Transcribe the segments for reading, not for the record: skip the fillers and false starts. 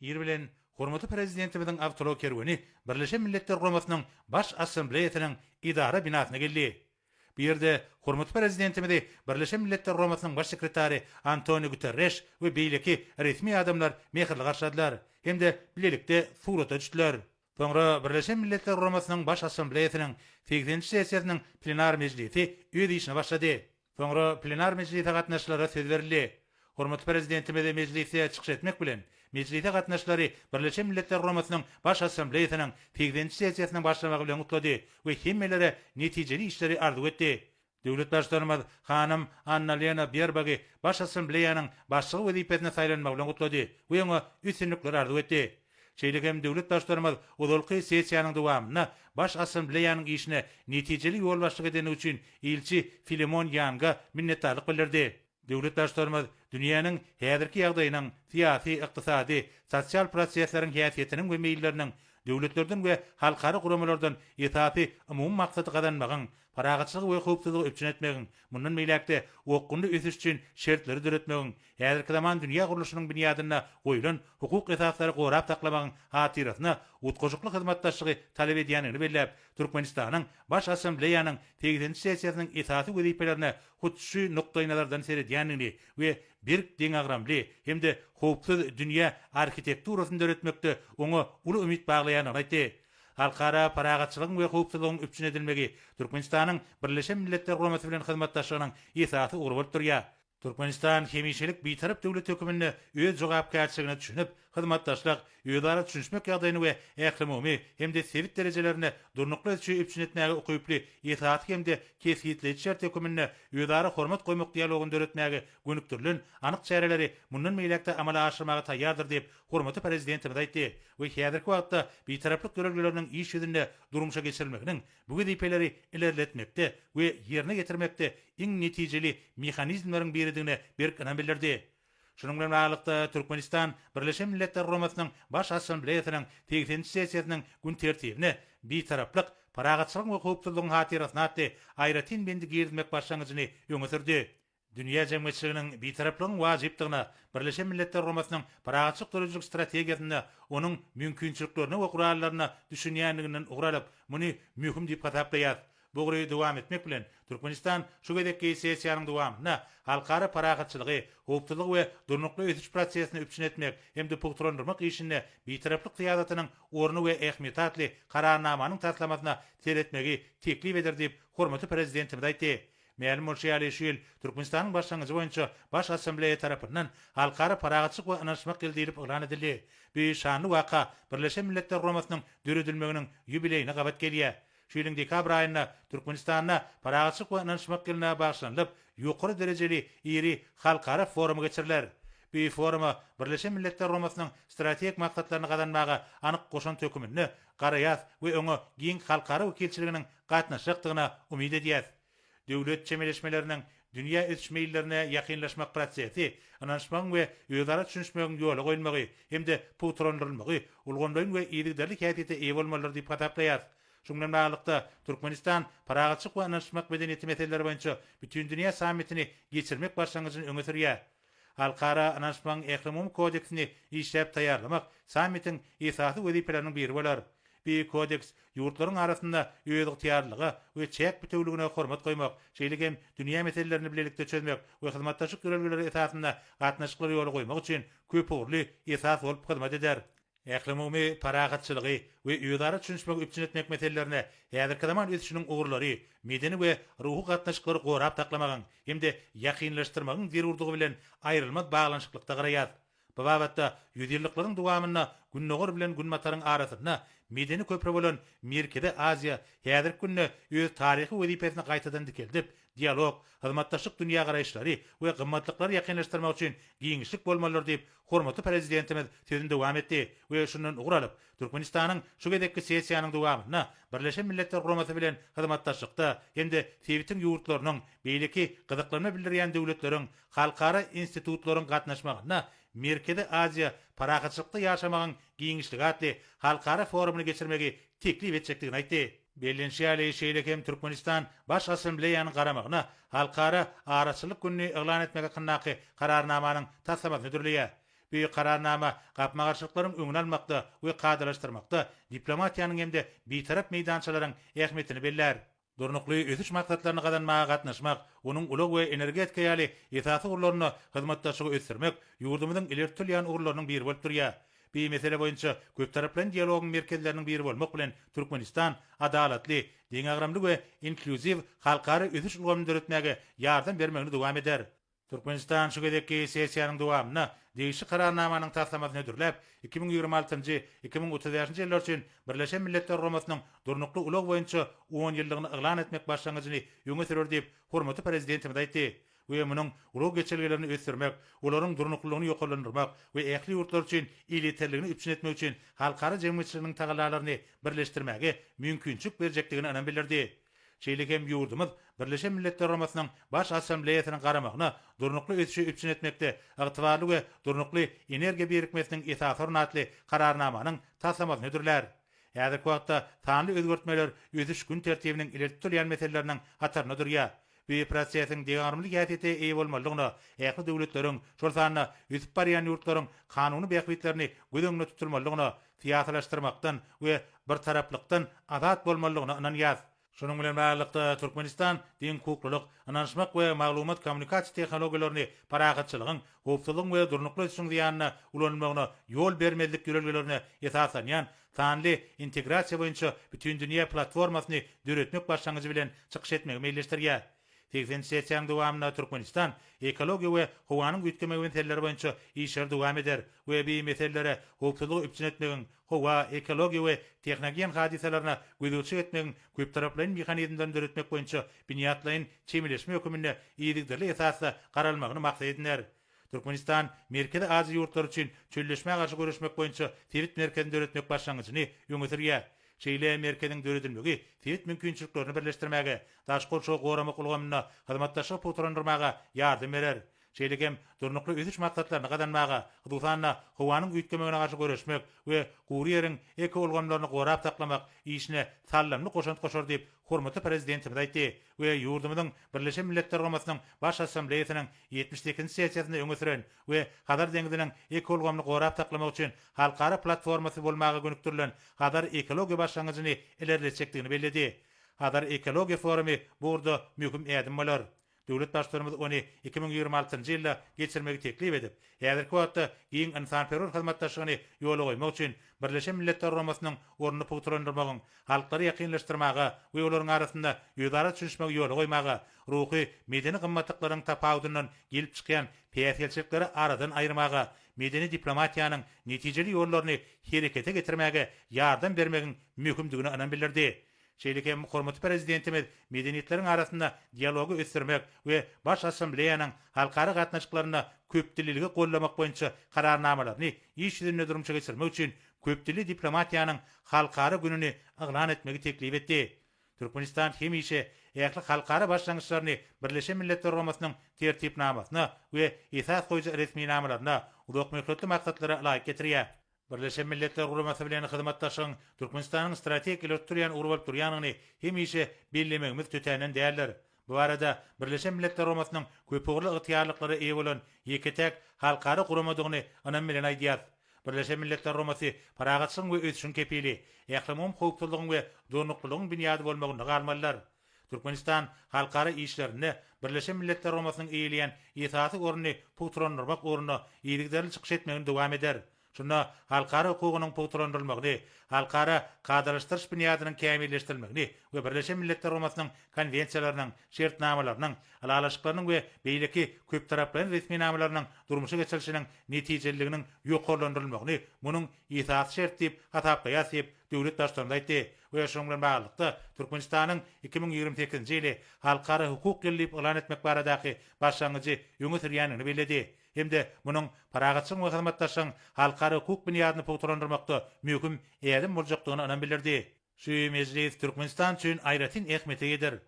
Ir bilen hormatly Prezidentimiziň awtoulag kerweni Birleşen Milletler Guramasynyň Baş Assambleýasynyň edara binasyna geldi. Bu ýerde hormatly Prezidentimizi Birleşen Milletler Guramasynyň Baş sekretary Antoniu Guterreş we beýleki resmi adamlar mähirli garşyladylar hem-de bilelikde surata düşdüler. Soňra Birleşen Milletler Guramasynyň Baş Assambleýasynyň segseninji sessiýasynyň plenar mejlisi öz işine başlady. Soňra plenar mejlise gatnaşyjylara söz berildi. Hormatly Prezidentimiz mejlisde çykyş etmek bilen, mejlise gatnaşyjylary Birleşen Milletler Guramasynyň Baş Assambleýasynyň segseninji sessiýasynyň başlamagy bilen gutlady we hemmelere netijeli işleri arzuw etdi. Döwlet Baştutanymyz hanym Annalena Berbogy Baş Assambleýanyň Başlygy wezipesine saýlanmagy bilen gutlady we oňa üstünlikler arzuw etdi. Şeýle hem döwlet Baştutanymyz ozalky sessiýanyň dowamynda Baş Assambleýanyň işine netijeli ýolbaşçylyk edeni üçin ilçi Filemon Ýanga minnetdarlyk bildirdi. Döwlet Baştutanymyz dünýäniň häzirki ýagdaýynyň, syýasy, ykdysady, sosial prosesleriň häsiýetiniň we meýilleriniň döwletlerden we halkara guramalardan esasy umumy maksady gazanmagyň, parahatçylygy we howpsuzlygy üpjün etmegiň, mundan beýläk-de okgunly ösüş üçin şertleri döretmegiň, häzirki zaman dünýä gurluşynyň binýadynda goýlan hukuk esaslary gorap saklamagyň hatyrasyna utgaşykly hyzmatdaşlygy talap edýändigini belläp, Türkmenistanyň Baş Assambleýanyň segseninji sessiýasynyň esasy wezipelerine hut şu nukdaýnazardan seredýändigini we berk deňagramly hem-de howpsuz dünýä arhitekturasyny döretmekde oňa uly umyt baglaýandygyny aýtdy. Halkara parahatçylygyň we howpsuzlygyň üpjün edilmegi Türkmenistanyň Birleşen Milletler Guramasy bilen hyzmatdaşlygynyň esasy ugry bolup durýar. Türkmenistan hemişelik Bitarap döwlet höküminde öz jogapkärçiligine düşünip, hyzmatdaşlyk, özara düşünişmek ýagdaýyny we ählumumy hem-de sebit derejelerinde durnukly ösüşi üpjün etmäge ukyply esasy hem-de kesgitleýji şert höküminde özara hormat goýmak dialogyny döretmäge gönükdirilen anyk çäreleri mundan beýläk-de amala aşyrmaga taýýardyr diýip, hormatly Prezidentimiz aýtdy we häzirki wagtda Bitaraplyk ýörelgeleriniň iş ýüzünde durmuşa geçirilmeginiň bu wezipeleri ilerletmekde we ýerine ýetirmekde iň netijeli mehanizmleriň biridigine berk ynam bildirdi. Şunuň bilen baglylykda, Türkmenistan Birleşen Milletler Guramasynyň Baş Assambleýasynyň segseninji sessiýasynyň gün tertibine Bitaraplyk, parahatçylygyň we howpsuzlygyň hatyrasyna atly aýratyn bendi girizmek başlangyjyny öňe sürdi. Dünýä jemgyýetçiliginiň Bitaraplygyň wajypdygyna, Birleşen Milletler Guramasynyň parahatçylyk döredijilik strategiýasynda onuň mümkinçiliklerine we gurallaryna düşünýändiginden ugur alyp, muny möhüm diýip hasaplaýarys. Bu ugry dowam etmek bilen, Türkmenistan şu gezekki sessiýanyň dowamynda halkara parahatçylygy, howpsuzlygy we durnukly ösüş prosesini üpjün etmek hem-de pugtalandyrmak işinde Bitaraplyk syýasatynyň orny we ähmiýeti atly Kararnamanyň taslamasyna seretmegi teklip eder diýip, hormatly Prezidentimiz aýtdy. Mälim bolşy ýaly, şu ýyl Türkmenistanyň başlangyjy boýunça Baş Assambleýa tarapyndan Halkara parahatçylyk we ynanyşmak ýyly diýlip yglan edildi. Bu şanly waka Birleşen Milletler Guramasynyň döredilmeginiň ýubileýine gabat gelýär. Şu ýylyň dekabr aýynda Türkmenistanda Parahatçylyk we ynanyşmak ýylyna bagyşlanylyp, ýokary derejeli iri halkara forumy geçiriler. Bu foruma Birleşen Milletler Guramasynyň strategik maksatlaryny gazanmaga anyk goşant höküminde garaýas we oňa giň halkara wekilçiliginiň gatnaşjakdygyna umyt edýäs. Döwlet çemeleşmeleriniň dünýä ösüş meýillerine ýakynlaşmak prosesi, ynanyşmagyň we özara düşünişmegiň ýola goýulmagy hem-de pugtalandyrylmagy ulgamlaýyn we yzygiderli häsiýete eýe bolmalydyr diýip hasaplaýarys. Şunuň bilen baglylykda, Türkmenistan parahatçylyk we ynanyşmak medeniýeti meseleleri boýunça Bütindünýä sammitini geçirmek başlangyjyny öňe sürýär. Halkara ynanyşmagyň ählumumy kodeksini işläp taýýarlamak sammitiň esasy wezipeleriniň biri bolar. Bu kodeks ýurtlaryň arasynda özygtyýarlylyga we çäk bitewüligine hormat goýmak, şeýle hem dünýä meselelerini bilelikde çözmek we hyzmatdaşlyk ýörelgeleri esasynda gatnaşyklary ýola goýmak üçin köpugurly esas bolup hyzmat eder. Ählumumy parahatçylygy we özara düşünişmegi üpjün etmek meselelerine häzirki zaman ösüşiniň ugurlary, medeni we ruhy gatnaşyklary gorap saklamagyň hem-de ýakynlaşdyrmagyň zerurdygy bilen aýrylmaz baglanyşyklykda garaýarys. Bu babatda ýüzýyllyklaryň dowamynda Gündogar bilen Günbataryň arasynda medeni köpri bolan Merkezi Aziýa häzirki günde öz taryhy wezipesini gaýtadan dikeldip, dialog, hyzmatdaşlyk dünýägaraýyşlary we gymmatlyklary ýakynlaşdyrmak üçin giňişlik bolmalydyr diýip, hormatly Prezidentimiz sözüni dowam etdi we şundan ugur alyp, Türkmenistanyň şu gezekki sessiýanyň dowamynda Birleşen Milletler Guramasy bilen hyzmatdaşlykda hem-de sebitiň ýurtlarynyň, beýleki gyzyklanma bildirýän döwletleriň, halkara institutlaryň gatnaşmagynda Merkezi Aziýa, parahatçylykda ýaşamagyň giňişligi atly halkara forumyny geçirmegi teklip etjekdigini aýtdy. Bellenişi ýaly, şeýle hem Türkmenistan Baş Assambleýanyň garamagyna Halkara araçyllyk gününi yglan etmek hakyndaky Kararnamanyň taslamasyny hödürleýär. Bu Kararnama gapma-garşylyklaryň öňüni almakda we kadalaşdyrmakda diplomatiýanyň hem-de bitarap meýdançalaryň ähmiýetini bellär. Durnukly ösüş maksatlaryny gazanmaga gatnaşmak, onuň ulag we energetika ýaly esasy ugurlarynda hyzmatdaşlygy ösdürmek ýurdumyzyň ileri tutulýan ugurlarynyň biri bolup durýar. Bu mesele boýunça köptaraplaýyn dialogyň merkezleriniň biri bolmak bilen, Türkmenistan adalatly, deňagramly we inklýuziw halkara ösüş ulgamyny döretmäge ýardam bermegini dowam eder. Türkmenistan şu gezekki sessiýanyň dowamynda degişli Kararnamanyň taslamasyny hödürläp, 2026-njy, 2035-nji ýyllar üçin Birleşen Milletler Guramasynyň Durnukly ulag boýunça onýyllygyny yglan etmek başlangyjyny öňe sürer diýip, hormatly Prezidentimiz aýtdy we munuň ulag geçelgelerini ösdürmek, olaryň durnuklylygyny ýokarlandyrmak we ähli ýurtlar üçin elýeterligini üpjün etmek üçin halkara jemgyýetçiliginiň tagallalaryny birleşdirmäge mümkinçilik berjekdigine ynam bildirdi. Şeýle hem ýurdumyz Birleşen Milletler Guramasynyň Baş Assambleýasynyň garamagyna Durnukly ösüşi üpjün etmekde ygtybarly we durnukly energiýa birikmesiniň esasy orny atly Kararnamanyň taslamasyny hödürlär. Häzirki wagtda sanly özgertmeler ösüş gün tertibiniň ileri tutulýan meseleleriniň hatarynda durýar. Bu prosesiň deňagramly häsiýete eýe bolmalydygyna, ähli döwletleriň, şol sanda ösüp barýan ýurtlaryň kanuny bähbitlerini göz öňünde tutulmalydygyna, syýasylaşdyrmakdan we birtaraplykdan azat bolmalydygyna ynanýarys. Şunuň bilen baglylykda, Türkmenistan deňhukuklylyk, ynanyşmak we maglumat-kommunikasiýa tehnologiýalaryny parahatçylygyň, howpsuzlygyň we durnukly ösüşiň zyýanyna ulanylmagyna ýol bermezlik ýörelgelerine esaslanýan sanly integrasiýa boýunça bütindünýä platformasyny döretmek başlangyjy bilen çykyş etmegi meýilleşdirýär. Segseninji sessiýanyň dowamynda Türkmenistan ekologiýa we howanyň üýtgemegi meseleleri boýunça işleri dowam eder we bi meselelere howpsuzlygy üpjün etmegiň, howa, ekologiýa we tehnogen hadysalaryna gözegçilik etmegiň köptaraplaýyn mehanizmlerini döretmek boýunça binýatlaýyn çemeleşme höküminde yzygiderli esasda garalmagyny maksat ediner. Türkmenistan Merkezi Aziýa ýurtlary üçin çölleşmä garşy göreşmek boýunça sebit merkezini döretmek başlangyjyny öňe sürýär. Şeýle merkeziň döredilmegi sebit mümkinçiliklerini birleşdirmäge, daşky gurşawy goramak ulgamynda hyzmatdaşlygy pugtalandyrmaga ýardam berer. Şeýle hem Durnukly ösüş maksatlaryny gazanmaga, hususan-da, howanyň üýtgemegine garşy göreşmek we gury ýeriň ekoulgamlaryny gorap saklamak işine saldamly goşant goşar diýip, hormatly Prezidentimiz aýtdy we ýurdumyzyň Birleşen Milletler Guramasynyň Baş Assambleýasynyň 78-nji sessiýasynda öňe süren we Hazar deňziniň ekoulgamyny gorap saklamak üçin halkara platformasy bolmaga gönükdirilen Hazar ekologiýa başlangyjyny ilerletjekdigini belledi. Hazar ekologiýa forumy bu ugurda möhüm ädim bolar. Döwlet Baştutanymyz ony 2026-njy ýylda geçirmegi teklip edip, häzirki wagtda giň ynsanperwer hyzmatdaşlygyny ýola goýmak üçin Birleşen Milletler Guramasynyň ornuny pugtalandyrmagyň, halklary ýakynlaşdyrmaga we olaryň arasynda özara düşünişmegi ýola goýmaga, ruhy, medeni gymmatlyklaryň tapawudyndan gelip çykýan päsgelçilikleri aradan aýyrmaga, medeni diplomatiýanyň netijeli ýollaryny herekete getirmäge ýardam bermegiň möhümdigine ynam bildirdi. Şeýle hem hormatly Prezidentimiz medeniýetleriň arasynda dialogy ösdürmek we Baş Assambleýanyň halkara gatnaşyklarynda köpdilliligi goldamak boýunça Kararnamalaryny iş ýüzünde durmuşa geçirmek üçin Köpdilli diplomatiýanyň halkara gününi yglan etmegi teklip etdi. Türkmenistan hemişe ähli halkara başlangyçlaryny Birleşen Milletler Guramasynyň Tertipnamasyna we esas goýujy resminamalaryna, uzakmöhletli maksatlara laýyk getirýär. Birleşen Milletler Guramasy bilen hyzmatdaşlygyň Türkmenistanyň strategik ileri tutulýan ugry bolup durýandygyny hemişe bellemegimiz tötänden däldir. Bu barada Birleşen Milletler Guramasynyň köpugurly ygtyýarlyklara eýe bolan ýeke-täk halkara guramadygyny ynam bilen aýdýarys. Birleşen Milletler Guramasy parahatçylygyň we ösüşiň kepili, ählumumy howpsuzlygyň we durnuklylygyň binýady bolmagynda galmalydyr. Türkmenistan halkara işlerinde Birleşen Milletler Guramasynyň eýeleýän esasy ornuny pugtalandyrmak ugrunda yzygiderli çykyş etmegini dowam eder. Şunda halkara hukugynyň pugtalandyrylmagyny, halkara kadalaşdyryş binýadynyň kämilleşdirilmegini we Birleşen Milletler Guramasynyň konwensiýalarynyň, şertnamalarynyň, ylalaşyklarynyň we beýleki köptaraplaýyn resminamalarynyň durmuşa geçirilişiniň netijeliliginiň ýokarlandyrylmagyny munuň esasy şerti diýip hasaplaýarys diýip, döwlet Baştutanymyz aýtdy we şunuň bilen baglylykda, Türkmenistanyň 2028-nji ýyly Halkara hukuk ýyly diýip yglan etmek baradaky başlangyjy öňe sürýändigini belledi hem-de munuň parahatçylygyň we hyzmatdaşlygyň halkara hukuk binýadyny pugtalandyrmakda möhüm ädim boljakdygyna ynam bildirdi. Şu mejlis Türkmenistan üçin aýratyn ähmiýete eýedir.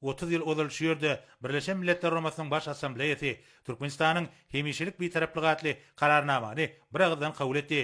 30 ýyl ozal şu ýerde Birleşen Milletler Guramasynyň Baş Assambleýasy Türkmenistanyň hemişelik Bitaraplygy atly Kararnamany biragyzdan kabul etdi.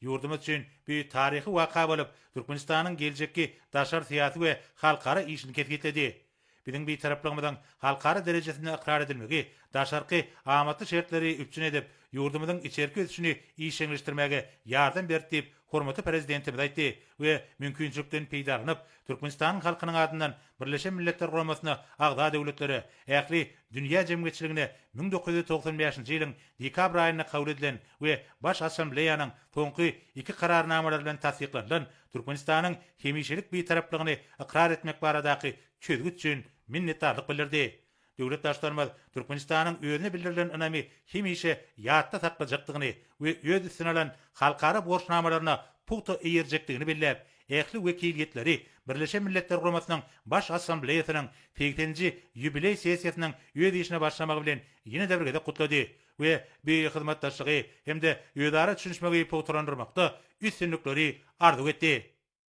Ýurdumyz üçin bu taryhy waka bolup, Türkmenistanyň geljekki daşary syýasy we halkara işini kesgitledi. Biziň Bitaraplygymyzyň halkara derejesinde ykrar edilmegi daşarky amatly şertleri üpjün edip, ýurdumyzyň içerki ösüşini işjeňleşdirmäge ýardam berdi diýip, hormatly Prezidentimiz aýtdy we mümkinçilikden peýdalanyp, Türkmenistanyň halkynyň adyndan Birleşen Milletler Guramasyna agza döwletlere, ähli dünýä jemgyýetçiligine 1995-nji ýylyň dekabr aýynda kabul edilen we Baş Assambleýanyň soňky iki Kararnamalary bilen tassyklanylan Türkmenistanyň hemişelik Bitaraplygyny ykrar etmek baradaky çözgüt üçin minnetdarlyk bildirdi. Döwlet Baştutanymyz Türkmenistanyň özüne bildirilen ynamy hemişe ýatda saklajakdygyny we öz üstüne alan halkara borçnamalaryna pugta eýerjekdigini belläp, ähli wekiliýetleri Birleşen Milletler Guramasynyň Baş Assambleýasynyň segseninji ýubileý sessiýasynyň öz işine başlamagy bilen ýene-de bir gezek gutlady we bu hyzmatdaşlygy hem-de özara düşünişmegi pugtalandyrmakda üstünlikleri arzuw etdi.